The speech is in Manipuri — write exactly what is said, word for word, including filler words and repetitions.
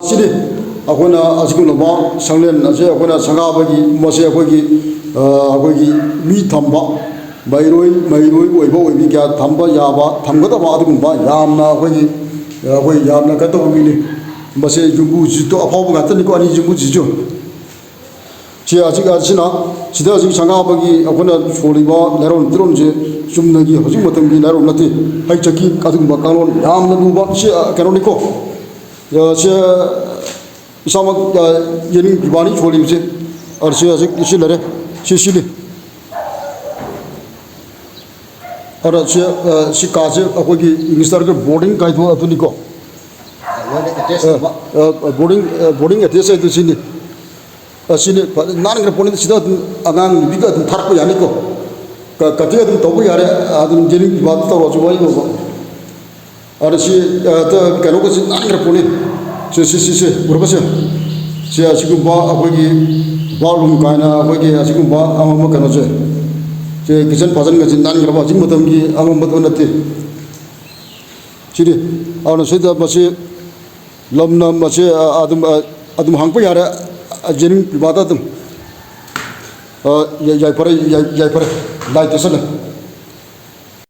ꯁꯤꯅꯤ ꯑꯩꯈꯣꯏꯅ ꯑꯁꯤꯒꯨꯝꯂꯕ ꯁꯪꯂꯦꯟ ꯑꯁꯤ ꯑꯩꯈꯣꯏꯅ ꯁꯪꯒꯥꯕꯒꯤ, ꯃꯁꯤ ꯑꯩꯈꯣꯏꯒꯤ, ꯑ, ꯑꯩꯈꯣꯏꯒꯤ ꯃꯤ ꯊꯝꯕ, ꯃꯍꯩꯔꯣꯏ, ꯃꯍꯩꯔꯣꯏ ꯑꯣꯏꯕ ꯑꯣꯏꯕꯤ ꯀꯌꯥ ꯊꯝꯕ ꯌꯥꯕ, ꯊꯝꯒꯗꯕ ꯑꯗꯨꯒꯨꯝꯕ ꯌꯥꯝꯅ ꯑꯩꯈꯣꯏꯒꯤ, ꯑꯩꯈꯣꯏ ꯌꯥꯝꯅ ꯀꯩꯅꯣ ꯇꯧꯕ ꯃꯤꯅꯤ꯫ ꯃꯁꯤ ꯌꯨꯝꯕꯨꯁꯤꯁꯨ ꯑꯐꯥꯎꯕ ꯉꯥꯛꯇꯅꯤꯀꯣ, ꯑꯅꯤ ꯌꯨꯝꯕꯨꯁꯤꯁꯨ꯫ ꯁꯤ ꯑꯁꯤ, ꯑꯁꯤꯅ, ꯁꯤꯗ ꯍꯧꯖꯤꯛ ꯁꯪꯒꯥꯕꯒꯤ ꯑꯩꯈꯣꯏꯅ ꯁꯣꯜꯂꯤꯕ ꯂꯩꯔꯣꯟ ꯇꯤꯔꯣꯟꯁꯦ ꯆꯨꯝꯅꯒꯤ ꯍꯧꯖꯤꯛ ꯃꯇꯝꯒꯤ ꯂꯩꯔꯣꯟ ꯅꯠꯇꯦ꯫ ꯍꯩ ꯆꯠꯈꯤ ꯑꯗꯨꯒꯨꯝꯕ ꯀꯥꯡꯂꯣꯟ ꯌꯥꯝꯅ ꯂꯨꯕ ꯁꯤ, ꯑ, ꯀꯩꯅꯣꯅꯤꯀꯣ꯫ ꯑ, ꯁꯤ, ꯑ, ꯏꯁꯥꯃꯛ, ꯑ, ꯌꯦꯅꯤꯡ ꯄꯤꯕꯥꯅꯤ ꯁꯣꯜꯂꯤꯕꯁꯦ꯫ ꯑ, ꯁꯤ ꯍꯧꯖꯤꯛ ꯁꯤ ꯂꯩꯔꯦ꯫ ꯁꯤ ꯁꯤꯅꯤ꯫ ꯑꯗ ꯁꯤ, ꯑ, ꯁꯤ ꯀꯥꯁꯦ ꯑꯩꯈꯣꯏꯒꯤ ꯏꯪꯂꯤꯁꯇ ꯍꯥꯏꯔꯒ ꯕꯣꯔꯗꯤꯡ ꯀꯥꯏꯗꯣ ꯑꯗꯨꯅꯤꯀꯣ꯫ ꯂꯣꯏꯅ ꯑꯦꯇꯦꯁ ꯇꯧꯕ꯫ ꯑ, ꯑ, ꯕꯣꯔꯗꯤꯡ, ꯑ, ꯕꯣꯔꯗꯤꯡ ꯑꯦꯇꯦꯁ ꯍꯥꯏꯗꯣ ꯁꯤꯅꯤ꯫ ꯑ, ꯁꯤꯅꯤ꯫ ꯐꯖꯅ ꯅꯥꯟꯈ꯭ꯔ ꯄꯣꯠꯅꯤ꯫ ꯁꯤꯗ ꯑꯗꯨꯝ ꯑꯉꯥꯡ ꯅꯨꯄꯤꯒ ꯑꯗꯨꯝ ꯊꯥꯔꯛꯄ ꯌꯥꯅꯤꯀꯣ꯫ ꯀ-, ꯀꯇꯤ ꯑꯗꯨꯝ ꯇꯧꯕ ꯌꯥꯔꯦ꯫ ꯑꯗꯨꯝ ꯌꯦꯅꯤꯡ ꯄꯤꯕꯥ ꯇꯧꯔꯁꯨ ꯋꯥꯔꯤꯕꯣꯕ꯫ ꯑꯗ ꯁꯤ, ꯑ, ꯇ-, ꯀꯩꯅꯣꯒꯁꯤ ꯅꯥꯟꯈ꯭ꯔ ꯄꯣꯠꯅꯤ꯫ ꯁꯤ, ꯁꯤ, ꯁꯤ, ꯁꯤ, ꯎꯔꯕꯁꯦ? ꯁꯤ ꯑꯁꯤꯒꯨꯝꯕ ꯑꯩꯈꯣꯏꯒꯤ ꯕꯥꯠꯔꯨꯝ ꯀꯥꯏꯅ ꯑꯩꯈꯣꯏꯒꯤ ꯑꯁꯤꯒꯨꯝꯕ ꯑꯃꯝꯕ ꯀꯩꯅꯣꯁꯦ꯫ ꯁꯤ ꯀꯤꯠꯆꯟ ꯐꯖꯟꯒꯁꯤ ꯅꯥꯟꯈ꯭ꯔꯕ ꯍꯧꯖꯤꯛ ꯃꯇꯝꯒꯤ ꯑꯃꯝꯕꯗꯣ ꯅꯠꯇꯦ꯫ ꯁꯤꯗꯤ, ꯑꯗꯨꯅ ꯁꯤꯗ ꯃꯁꯤ ꯂꯝꯅ ꯃꯁꯤ, ꯑ, ꯑꯗꯨꯝ, ꯑ, ꯑꯗꯨꯝ ꯍꯥꯡꯕ ꯌꯥꯔꯦ, ꯑ, ꯌꯦꯅꯤꯡ ꯄꯤꯕꯥꯗ ꯑꯗꯨꯝ꯫ ꯑ, ꯌꯥꯏ-, ꯌꯥꯏꯐꯔꯦ, ꯌꯥꯏ-, ꯌꯥꯏꯐꯔꯦ꯫ ꯂꯥꯏ ꯇꯩꯁꯜꯂꯦ꯫